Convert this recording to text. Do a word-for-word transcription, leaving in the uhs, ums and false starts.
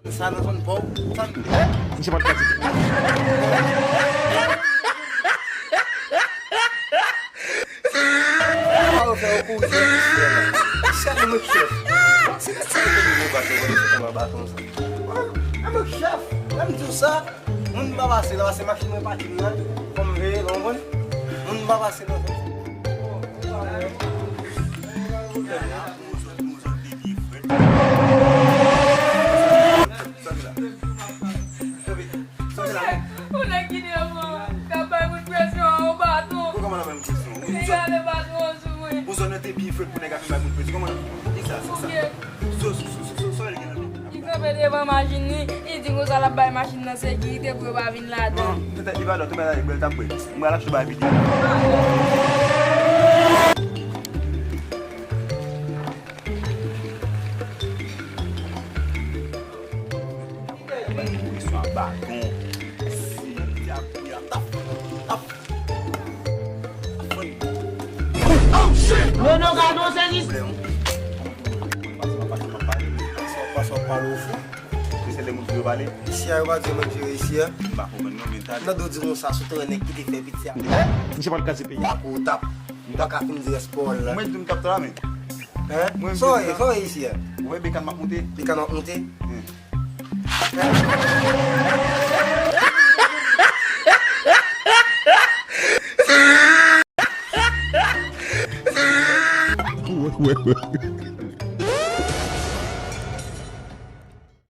Sa nan zòn pa w, sa, hein? Misye pa t ka di. Sa yo fè yo kouri se Christian. Christian e mwen k chèf. Se sa yo te di nou bat yo, se konba baton sa. Ah, e mwen k chèf. Lè m di w sa, moun pa pase la, se machin mwen pati m nan, fò m veye, w konprann? Moun pa pase nan zòn sa. Ou nèg ki devan, k ap bay moun presyon an, yon baton. Kòman l ap bay moun presyon? Li gade baton an sou mwen. Yon zòn nan te byen frèt pou nèg ap vin bay moun presyon. Kòman l ap, kisa, kisa? Sa, sa, sa, sa, sa, sa l gen nan men? Li kanpe devan machin li, li di konsa l ap bay machin nan sekirite pou yo pa vin ladan. Non, petèt li pa dwat, ou mèt ale, bèl t ap bwè. Mwen al achte bay vide. Bay moun presyon a baton. Si, di a kouri a tap, tap. Renaud, gade yon sezi. Pase w ap pale, w ap pale, w ap pale. Pase w ap pale, w fou. Se sèl de moun ki dwe pale. Isi a, yo pa di yo menm jere isi a. M pa konprann non, men tande. Nan do di nou sa, sou teren nèg ki te fè piti a. Misye pral kraze peyi a. Akoutap. M pa ka fin di rès pawòl la. Mwen di m t ap travay. Hein? Sa w ye, sa w ye isi a? Ou wè bekàn m ap monte? Bekàn w ap monte? Hmm. Wè, wè, wè.